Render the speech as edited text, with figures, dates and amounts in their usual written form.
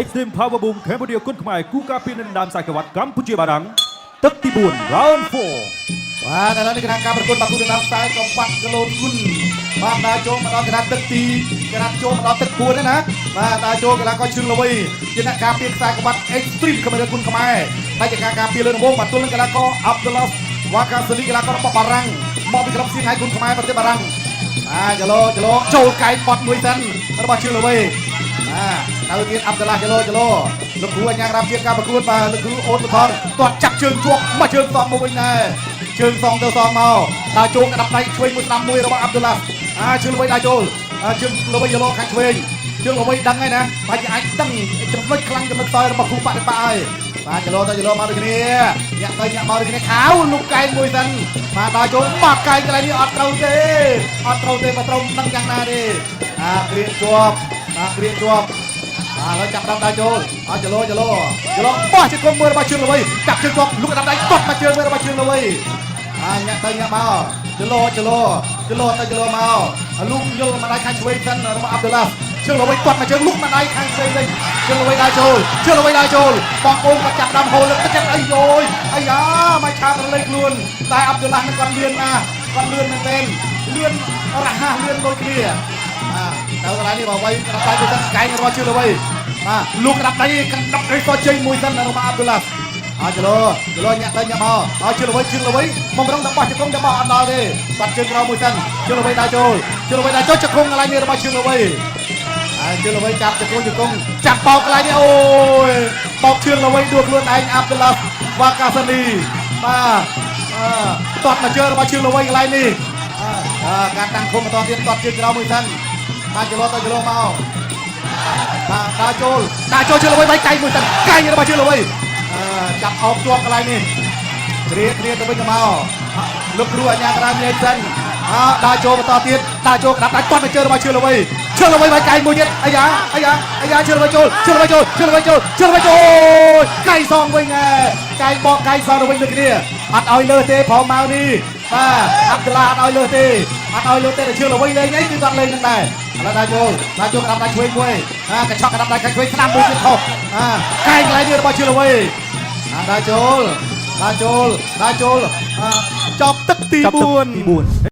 Extreme Power Boom Cambodia គុនខ្មែរគូការពារនៅដើមខ្សែក្រវ៉ាត់កម្ពុជាបារាំងទឹកទី4 Round 4 បាទឥឡូវនេះគណៈការប្រកួតបាគូដណ្ដើមខ្សែកំបាត់គីឡូគុនបាទដើរចូលមកដល់កណ្ដាលទឹកទីកណ្ដាលចូលមកដល់ទឹក4ហ្នឹងណាបាទដើរចូលកីឡាករជឿងល្វីជាអ្នកការពារខ្សែក្បាត់ Extreme ខ្មែរគុនខ្មែរតែជាការការពារលើដំបូងបាទទល់នឹងកីឡាករអាប់ឌុលឡាវ៉ាកាសាលីកីឡាកររបស់បារាំងមកពីក្រុមសៀងហៃគុនខ្មែរប្រទេសបារាំងអាចឡូចឡូចូលកែងបត់មួយសិនរបស់ជឿងល្វីបាទទៅទៀតអាប់ឌុលឡាចឡូចឡូលោកគ្រូអញ្ញាក្រាមជាការប្រកួតបាទលោកគ្រូអូនបថងទាត់ចាប់ជើងជាប់មកជើងសងមកវិញដែរ ជើងសងទៅសងមកដើរចូលក្តាប់ដៃឆ្វេងមួយស្ដាំមួយរបស់អាប់ឌុលឡាអាជើងល្បីដើរចូលអាជើងល្បីយឡខាងឆ្វេងជើងល្បីដឹងហើយណាបាច់អាចដឹងចំណុចខ្លាំងចំណុចខ្សោយរបស់គូបដិបៈហើយបាទចលោទៅចលោមកដូចគ្នាញាក់ទៅញាក់មកដូចគ្នាខៅលុកកែងមួយសិនបាទដើរចូលបាក់កែងកន្លែងនេះអត់ត្រូវទេអត់ត្រូវទេបើត្រូវមិនដឹងយ៉ាងណាទេអាគ្រៀកជាប់អាគ្រៀកជាប់បាទឥឡូវចាប់ដើមដើរចូលអត់ចលោចលោចលោបោះជង្គង់មួយរបស់ជឿងល្វីចាប់ជើងជាប់លុកដាប់ដៃទាត់មកជើងមួយរបស់ជឿងល្វីអាញាក់ទៅញាក់មកចលោចលោចលោទៅចលោមកលុកយល់មកដៃខាងឆ្វេងសិនរបស់អាប់ឌុលឡាជើងល្វីទាត់មកជើងលុកមកដៃខាងឆ្វេងវិញជើងល្វីដើរចូលជើងល្វីដើរចូលបងប្អូនក៏ចាប់ដើមហូរលើកទឹកចិត្តអីយយអាយ៉ាមកឆាករលេខ្លួនតែអាប់ឌុលឡានឹងគាត់លឿនណាស់គាត់លឿនមែនទែនលឿនរហ័សលឿនដូចគ្នា បាទទៅកន្លែងនេះបើវៃក្តាប់ដៃមួយសិនកែងរបស់ជឿល្វីបាទលូកក្តាប់ដៃក្តាប់ដៃសជ័យមួយសិនរបស់អាប់ឌុលឡាអើចលោចលោញាក់ទៅញាក់មកអើជឿល្វីជឿល្វីមករងតែបោះជង្គង់តែបោះអត់ដល់ទេបាត់ជើងក្រោមមួយសិនជឿល្វីដើរចូលជឿល្វីដើរចូលជង្គង់កន្លែងនេះរបស់ជឿល្វីអើជឿល្វីចាប់ជង្គង់ជង្គង់ចាប់បោកកន្លែងនេះអូយបោកជឿល្វីដួលខ្លួនឯងអាប់ឌុលឡាវ៉ាកាសានីបាទអឺទាត់មកជើងរបស់ជឿល្វីកន្លែងនេះអើការតាំងគុំបន្តទៀតទាត់ជើងក្រោមមួយសិន បាទចលោទៅចលោមកបាទដើរចូលដើរចូលជឿល្វីបាយកែងមួយសិនកែងរបស់ជឿល្វីអឺចាប់អោបជាប់កន្លែងនេះគ្រាគ្រាទៅវិញទៅមកលោកគ្រូអញ្ញាក្រាមញែកសិនអើដើរចូលបន្តទៀតដើរចូលក្តាប់ដៃទាត់ទៅជើរបស់ជឿល្វីជឿល្វីបាយកែងមួយទៀតអាយ៉ាអាយ៉ាអាយ៉ាជឿល្វីចូលជឿល្វីចូលជឿល្វីចូលជឿល្វីចូលកែងសងវិញណែកែងបកកែងសងទៅវិញដូចគ្នាអត់ឲ្យលើសទេព្រមមកនេះបាទអាប់ឌុលឡាអត់ឲ្យលើសទេអត់ឲ្យលើសទេតែជឿល្វីលេងអីគឺគាត់លេងនឹងដែរឥឡូវដើរចូលដើរចូលក្តាប់ដៃឆ្វេងមួយអាកញ្ឆក់ក្តាប់ដៃខាងឆ្វេងស្ដាំមួយទៀតខុសអាកែងកន្លែងនេះរបស់ជឿល្វីអាដើរចូលដើរចូលដើរចូលអាចប់ទឹកទី ចាប់ទឹក 4 ទី4